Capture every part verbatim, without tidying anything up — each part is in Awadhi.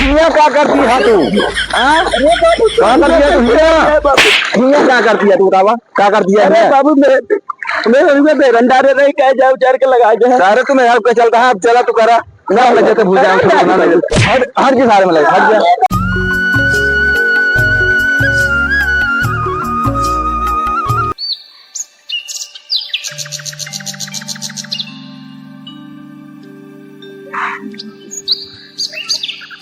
हियाँ का करती है तू? हाँ? अरे बाबू, का करती है तू हियाँ? अरे बाबू। हियाँ का करती है तू, बतावा? का करती है अरे हियाँ? बाबू, मैं, मैं वही में बेरंडा रे रही, कहे जाओ उजार के लगा दे। सारे तुम्हें help के चलता है, अब चला तू करा। ना लगे तो भूल जाओ, अरे ना लगे। हट, हट के सारे में लगे, हट जा।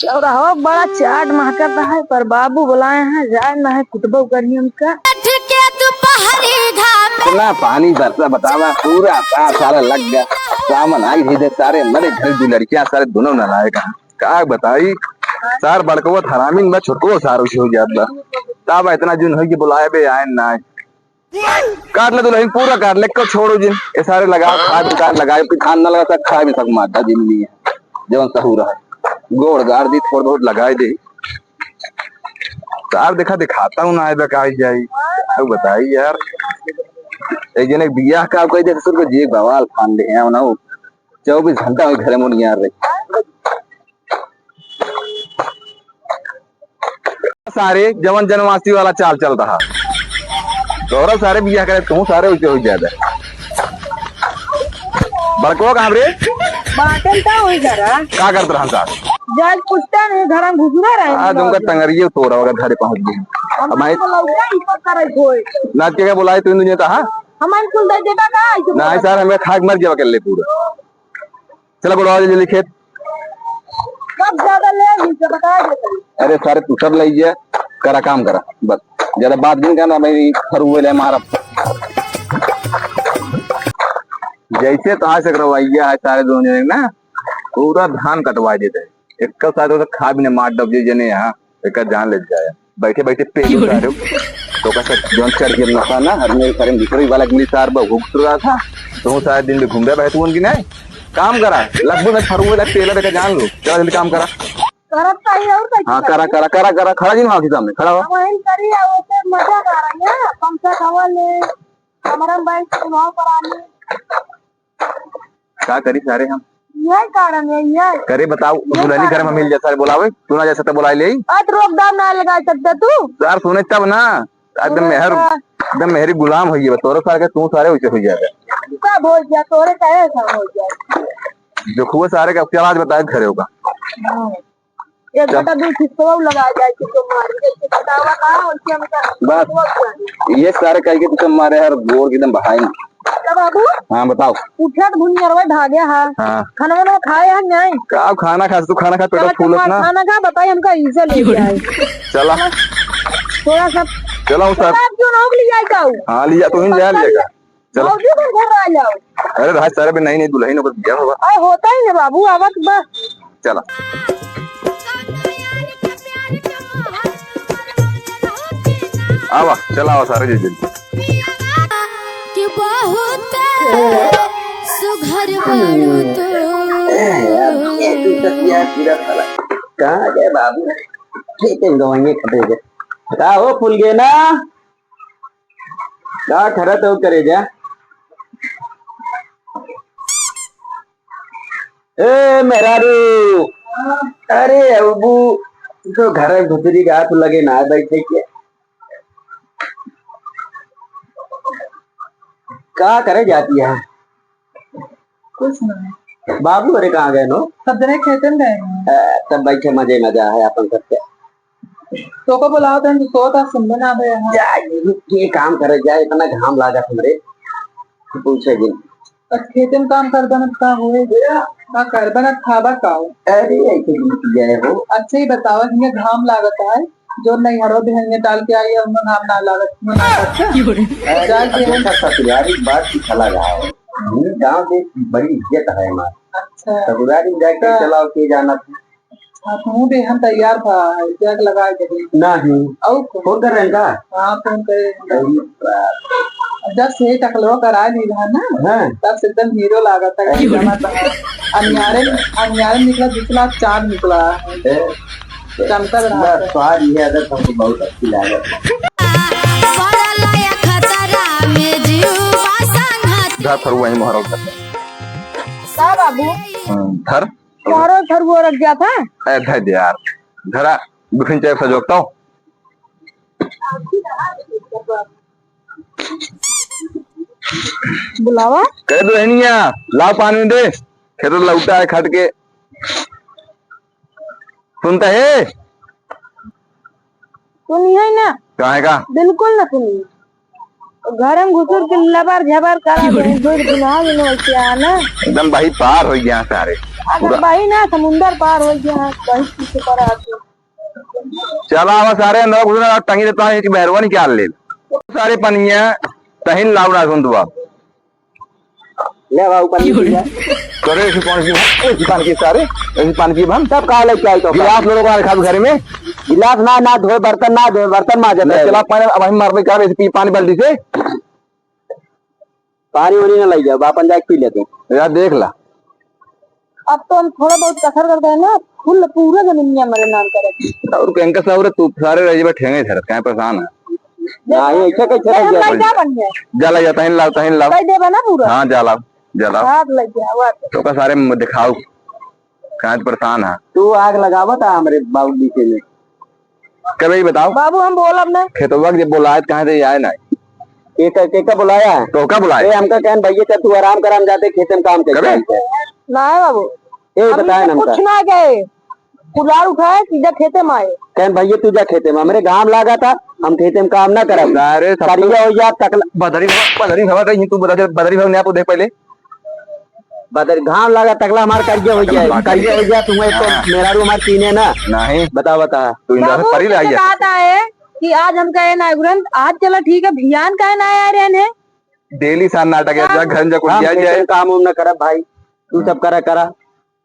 चौराहा बड़ा चाट महकत है, पर बाबू बुलाए हैं, जाए ना है, कुटबो करी हमका। बैठ के दोपहरी घाम में। इतना पानी बरसा, बतावा, पूरा सारा साला लग गया। सावन आई भी दे, सारे मरे घर दो लड़कियां, सारे दोनों नालायक हैं। का बताई, सार बड़कवत हरामीन बा, छोटकवो सार उसे हो जात बा। ताबा इतना जुन होई कि बुलाए बे, आए ना आए। काट ले दुलहिन, पूरा काट ले, को छोड़ो जिन। ए सारे लगाओ, खाए भी काट लगाए, फिर खान ना लगा सक, खाए भी सक, माता जिन नहीं है। जवन सहूर है, गोड़ गाड़ दी, थोड़ बहुत लगाए दे। सार देखा, दिखाता हूँ ना, आए बा, का आई जाई। अब बताई यार, एक जने के बियाह का कोई देख, ससुर को जी बवाल फान ले हैं ना, चौबीस घंटा में घरे मुनियार रही। सारे जवन जनवासी वाला चाल चल रहा। तोहरा सारे बियाह करे, तू सारे उसे हो जाता। बड़को कहाँ रे? बाटन का होई घरा? का करत रहन सार? जाज कुत्ता नहीं, घरा घुसुरा रहे आ, हैं। तुमका टंगरिये तोरा वगैरह घरे पहुँच गए। हम अब मैं तो लौटा ही पर करे कोई। नाच के क्या बुलाए तू इन दुनिया का, हाँ? हमारे कुल दे देता का? ऐसे नहीं बोला। सार, हमें खाक मर जावा कर ले पूरा। चला गोड़वा जल्दी खेत। कब ज्यादा ले ली, तो बता देते। अरे सारे तू सब ले जा, करा काम करा, बस ज्यादा बात नहीं करना, मैं खरुए ले मारब। जैसे तहाँ से करवाइया है सारे दोनों जने ना, पूरा धान कटवा देते हैं। एक साथ तो खा भी नहीं, मार डब जे जने यहाँ। एकर जान ले जाए। बैठे बैठे पेलू सारे। तो का सर जौन चढ़ के नशा ना, हर मेरे सारे मिसरी वाला गुली सार बा, घुस रहा था। तो हूँ सारे दिन में घूमबे बहतून की नहीं। काम करा, लगभग मैं फरुए लग पेला देकर जान लो। चला जल्दी काम करा। करत का ही और कैसे हाँ, करा, करी? करा, करा, करा, खड़ा जी ना आँखी सामने, खड़ा हो। अब हम करी, अब ओसे मजा आ रहा है, कम से कम ले, हमारा बैंक चुनाव करा ले। का करी सारे हम? यही कारण है, यही। करे बताओ, ये दुल्हनी घर में कारण मिल है। जा सारे बोलावे, तू ना जा सकता बोला ले। अत रोक दाम ना लगा सकता तू। सार सुने तब ना, एकदम मेहर, हाँ। एकदम मेहरी गुलाम होइए, तोरे सारे के तू सारे उसे हो जाएगा। सब हो गया, तोरे कहे सब हो गया। जो खुए सारे का क्या आज बताए घरे होगा। हाँ। एक चल। घंटा दू खिसवा लगा जाए, तो मार के बतावा का, और क्या बता-, बस। बतावा क्या? ये सारे कह के तुझे मारे हर गोर के एकदम बहाई। तो बाबू? हाँ, बताओ। उठा तो भुनियरवा भागे हा। हाँ। खाना वाना खाए हा नहीं? का खाना खा, तू खाना खा, पेट चला, फूलत चला, ना। खाना खा, बताई हमका इज्जत ले जाए। चला। चला। थोड़ा सा चला, उस तो साथ। आप क्यों ना हो लिया जाओ? हाँ, लिया तो ही जाए, लेगा। चलो। भौजी को घर आ जाओ। अरे, राज सारे भी नई नई दुल्हन होकर बियाह होगा। अरे, होता ही है बाबू, आवत बा। चला। आवा, चला, आवा, सारे जी, जी। कि बहुत सुघर बारू तू। ए, तू तो यार पूरा साला। कहाँ गए बाबू? खेते में गवाइए खटे गए। का हो, फूल गए ना? का खरत हो करेजा? ए मेहरारू, अरे अबू, तो घर में भुतरी का तू लगे ना बैठे के? का करे जाती है? कुछ नहीं। बाबू अरे कहाँ गए नो? सब जने खेते में गए हैं। ए, तब बैठे मजे मजा है अपन सबके। तोको बुलाओ तन तो सोता सुनबे ना बे यहाँ। जा, ये काम करे जा, इतना घाम लागत हमरे। पूछे जिन। बस खेते में काम कर बनत का होए? का कर बनत खाबा का हो? अरे, ऐसे बीत गए हो। अच्छा ही बताओ, इनके घाम लागत है, जो नहीं हरो बिहनिया डाल के आई है, उन्हें घाम ना लागत, उन्हें ना लागत। अरे, जाके अब हम जैसा ससुरारी बात की चला रहा है। हम्म, गाँव में बड़ी इज्जत है हमारी। अच्छा। ससुरारी में जाके का? चलाओ के जाना था। हाँ, तू दे, हम तैयार था, जग लगा के दे। नहीं। और कौन? फोन कर रहे हैं का? हाँ, फोन करे हैं। अरे बाप। जब से टकलवा करा ली रहा ना, हाँ। तब से एकदम हीरो लागत है, अरे। एकदम आता है। अनियारे, अनियारे निकला, दूसरा चांद निकला है। ए, चमकत रहा बस, है। सॉरी, ये आदत हमको बहुत अच्छी लागत है। बड़ा लाया खतरा में जीवा संगत। धर फरुआ ही मोहरा उधर। का बाबू? हम्म, धर। तोहरो फरुआ रख जात है? ए, धर दे यार। धरा, बिखिन चाय सजोगता हूँ। बुलावा? कह दो रहनिया, लाओ पानी दे, खेत लौटा है खट के। सुनता है? सुनी है ना? काहे का? बिल्कुल ना सुनी। घर में घुसुर के लबर झबर करा दे, जो गुनाह में वैसे आ ना। एकदम बही पार हो गया सारे। अगर पूरा बही ना, समुंदर पार हो गया, बही पीछे पड़ा आके। चला आवा सारे, अंदर घुसना, टंगी देता है कि बहरवा निकाल ले। सारे पनिया तहिन लावना सुन तू बाप। ले बाबू, पानी पी ले। करे ऐसे पानी पी, ऐसे पानी पी सारे, ऐसे पानी पी हम। सब का लेके आई तो? गिलास लोग का रखा घर में। गिलास ना, ना धोए, बर्तन ना धोए, बर्तन मांजत ले, है। चला पानी, अब हम मार में का, ऐसे पी पानी बाल्टी से। पानी वानी ना लाई जाओ, बापन जाके पी ले तू। यार देख ला। अब तो हम थोड़ा बहुत कसर कर गए ना, फुल पूरा जमीनिया मेरे नाम करे। और कहीं का सारे तू सारे रह जेबा ठेंगे धरत, काहे परेशान है? नहीं, ऐसा कैसे ए, रह हम गया? लाई जा बन गया। जा ला जा, तहिन लाओ, तहिन लाओ। कह देबा ना पूरा। हाँ, जा लाओ, जा लाओ। हाँ, तो लाई जा, वो तो का सारे म-, दिखाओ, काहे परेशान है? तू आग लगावत है हमरे बाबू पीछे में। कबे ही बताओ। बाबू, हम बोलब ना। खेतवा के जब बोलाए त कहाँ से आए ना? के का, के का बुलाया है? तो का बुलाए? ए, हमका कहन, "भैया, चल तू आराम कर, हम जाते खेते में काम करके कबे? आते हैं।" ना है बाबू। ए, हम बताए इनसे ना हमका। कुछ ना गए। कुदाल उठाए, सीधा खेते में आए। कहन, "भैया, तू जा खेते में, हमरे घाम लागा था, हम खेते में काम ना करब।" अरे, सब करिया हो जा, तकला। बदरी भव-, बदरी भवा कहीं तू बदरी, बदरी भव नहीं आप देख पहले। बदर घाम लागा तकला हमार करिया हो जाए, करिया हो जाए, तुम्हें तो हाँ। मेहरारू हमार तीने ना। नहीं। बता, बता। तू इंदौर से बाबू, परी लाई है। बात आए कि आज हम कहे ना गुरंत, आज चला ठीक है, भियान काहे ना आया रहने? डेली सान नाटक है, जा घर में जा कुछ हम किया जाए। काम उम ना करब भाई, तू सब करा, करा।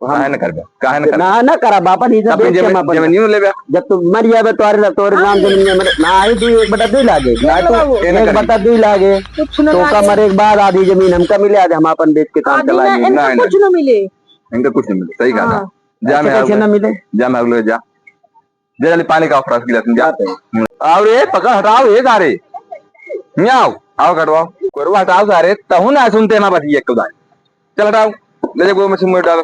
हम काहे ना करबे? काहे ना करबे? ना, ना करा, बापन ही सब अपनी बेच के हम जमीन, अपन जमीनियों लेबे। जब तू मर जाबे, तोरे, तोरे नाम हाँ। जमीन में मरे, ना आई तू एक बटा दो लागे। ना ना तू बाबू। एक बटा दो लागे। कुछ ना तो का लागे। मरे के बाद आधी जमीन हमका मिले, आज हम अपन बेच के काम आधी चला ना, लेंगे। इनका नहीं, कुछ नहीं। ना मिले। इनका कुछ नहीं मिले, सही कहा था। हाँ। जा, ऐसे मैं कैसे आऊंगा। ना मिले? जा, मैं अगले जा। जा, जल्दी पानी का फ्लास्क गिलास में जा। जाते हैं। आओ रे, पकड़, हटाओ, ये जा रे। नहीं आओ, आओ, कटवाओ। कोरवा हटाओ सारे, तहु ना सुनते ना बचिए एक दाई। चल हटाओ, ले जा, गोबर मशीन में डाल।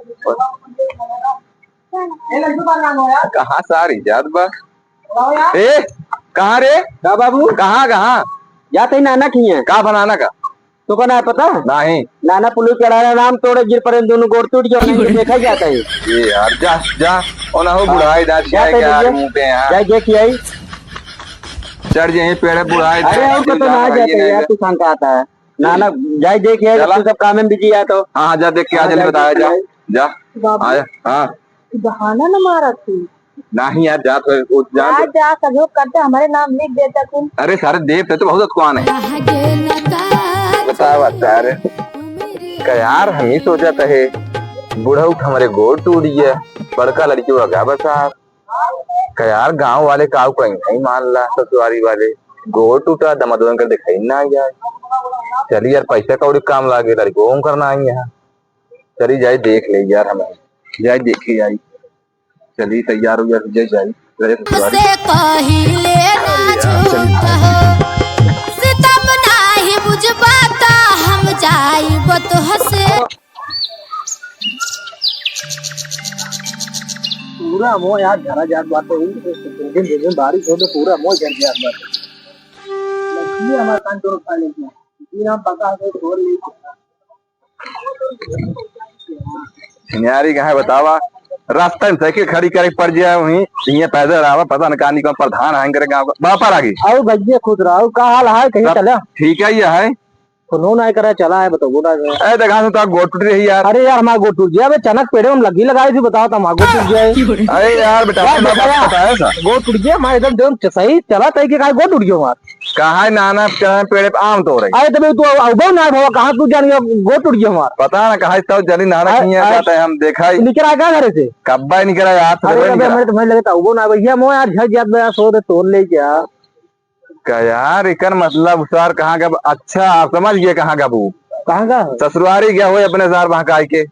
कहाँ सारी जात बा? ए, कहाँ रे? का बाबू? कहाँ, कहाँ? जात ही नाना किहे। का बनाना का? तोका ना पता? नहीं। नाना पुलिस चढ़ाया नाम तोड़े गिर पड़े, दोनों गोड़ टूट गया, नहीं तो देखा जाता है। ये यार, जा, जा। ओ ना हो, हाँ। बुढ़ाई दांत जा, क्या तो है, भैया। मुंह पे यहाँ। जा, जा, किया ही। चढ़ जाए पेड़, बुढ़ाई अरे, दांत और को तो चिल्ला ना रही जाता है है यार, ना। तू कहाँ का आता है? नाना, जाए देख यार, चला। तू सब काम में बिजी है तो। हाँ, हाँ, जा देख के आ, हाँ, जल्दी जाए बताया, देख जा। के आए। जा। बाबू। आया, हाँ। तू बहाना न मारा तू। नहीं यार, जा तो, वो जा जा, तो। जा, सहयोग करते, हमारे नाम लिख देता तू। अरे सारे देव, ते तो बहुत अतकुआन है। बतावा सारे। का यार, हम ही सोचत है, बुढ़ऊ के हमरे गोड़ टूट गया, बड़का लड़की वगा बसा। का यार, गाँव वाले काऊ कहीं नहीं मान ला, ससुरारी वाले। गोड़ टूटा, दमादोन कर दिखाई ना आई यार। चली यार, पैसा कौड़ी काम लागे, लड़को हम करना आई यहाँ। चली जाए देख ले यार, हम जाए देखे आई। चली तैयार हो यार, जाए जाए। अरे ससुरारी। से कहिले ना अरे यार, चली। झूठ हो, सितम नाही बुझबा त हम जाइब तोहसे। पूरा मोह यार झरा जात बाटे, दो दिन, दो दिन बारिश हो तो पूरा मोह झर जात बाटे। लक्ष्मी हमार कान तोड़ खा लेती है। जी, हम पका के छोड़ लेते हैं। न्यारी कहाँ बतावा, रास्ता में साइकिल खड़ी करे पड़ जाए, वहीं ये पैदल आवा, पता न कहाँ निकल, प्रधान आएंगे रे गाँव का। बापर आ गई। आओ भैया, खुश रहो, का हाल है, कहीं सब चला? ठीक है, ये है। फोनो ना करे, चला है, बताओ ना। ए, देखा तो गोड़ टूट रही यार। अरे यार, हमार गोड़ टूट गया, अबे चनक पेड़े में लगी लगाई थी, बताओ तो हमार गोड़ टूट गया है। अरे यार, बेटा, यार, हमारे बेटा बाप यार, पता है ऐसा? गोड़ टूट गया, हमार एकदम देह सही चला तई के काहे गोड़ टूट गया हमार? कहाँ है नाना, कहाँ पेड़े पे आम तोड़ रही? अरे तबे तू अउबो ना भवा, कहाँ तू जान गया, गोड़ टूट गया हमार। पता ना कहाँ इतना जल्दी नाना अरे, किया अरे, जाता है, हम देखा ही। निकल आ गया घर से? कब्बा ही निकल आया, हाथ से अरे, निकल अबे आया। हमारे तो भाई लगे था, अउबो ना भैया, मोह यार झड़ जात बे, सो दे तोड़ ले क्या? का यार, एकर मतलब सार कहाँ गब? अच्छा, समझ गया कहाँ गबू। कहाँ का? ससुरारी गया होए अपने सार बहकाई के।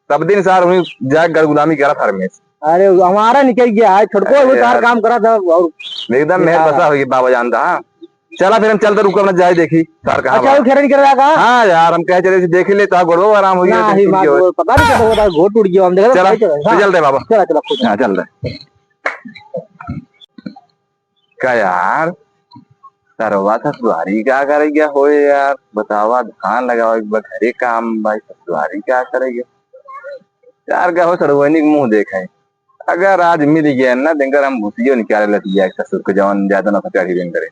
तब दिन सार हुई जाए गड़गुलामी करा था रमेश। अरे, हमारा निकल गया है, छोटको अरे वो सार यार। काम करा था और एकदम मेहर हाँ। बसा हुई बाबा जानता, हाँ। चला फिर हम चलते, रुको अपना जाए देखी सार कहाँ अच्छा, बा। वो खेरन कर रहा का? हाँ यार, हम कहे चले देख ले, तो गोड़वा आराम हो गया, ना, तो ही टूट मार गया। पता नहीं कब होता है, गोड़ टूट गया, हम देखा चला, चला, हाँ। चल दे बाबा। चला, चला, खुश। हाँ, चल दे। का यार, सरवा ससुरारी का करे गया हो यार? बतावा, धान लगावे के बा, घरे काम बा, ससुरारी का करे गया? यार, गया हो सड़ुआइनी के मुंह देखे। अगर आज मिल गया ना, देंकर हम भूसियो निकाले लतिया ससुर के, जवन ज्यादा ना चढ़ी देंकर।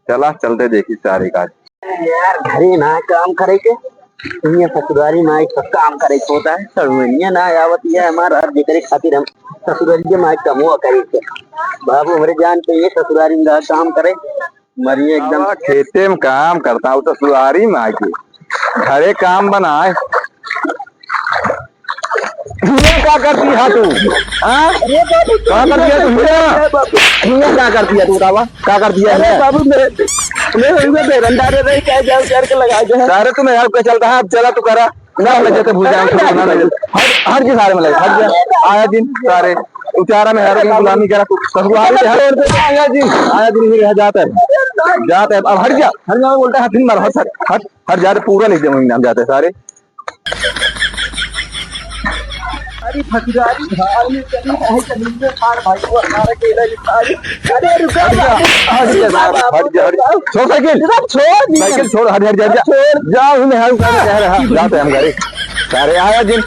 चला, चलते देखी सारे का। यार, घरे ना काम करे के, इहाँ ससुरारी माई सब काम करे के होता है। सड़ुआइनिया ना आवत है हमार, और जेकरे खातिर हम ससुरारी के माई कमुआ करे के। बाबू, हमरे जान पे ये ससुरारी में काम करे, मरिए एकदम। आवा, खेते में काम करता हूँ, ससुरारी माई के घरे काम बनाए। हियाँ का करती है तू? हाँ? अरे बाबू, का करती है तू हियाँ? हियाँ का करती है तू, बतावा? का करती है अरे हियाँ? बाबू, मेरे, मेरे, मेरे बेरंडा रे, रे, क्या जाओ, करके लगा दे। सारे तुम्हें help का चलता है, अब चला तू करा। ना लगे तो भूल जाए, ना लगे। हट, हट के सारे में लगे, हट जा। आया दिन सारे, उचारा में हर गुलामी करा तू। ससुराल में हट, छोड़ दे, आया दिन, आया दिन ही रह जाता है। जाता है, अब हट जा, हट जा, बोलता है, हट, मार, हट, हट, हट, हट जा, पूरा नहीं दे, हम जाते हैं सारे। अरे फसुरारी, भाग में चली, काहे चली में मार भाई को मार के इधर ही सारी। अरे रुको हट जा, बाबू। हट जा, हट जा, हट जा। छोड़ साइकिल। इधर छोड़ दिया। साइकिल छोड़, हट, हट जा, हट जा। छोड़। जा, उन्हें हम कह रहे हैं, जाते हैं हम घरे। सारे आया दिन।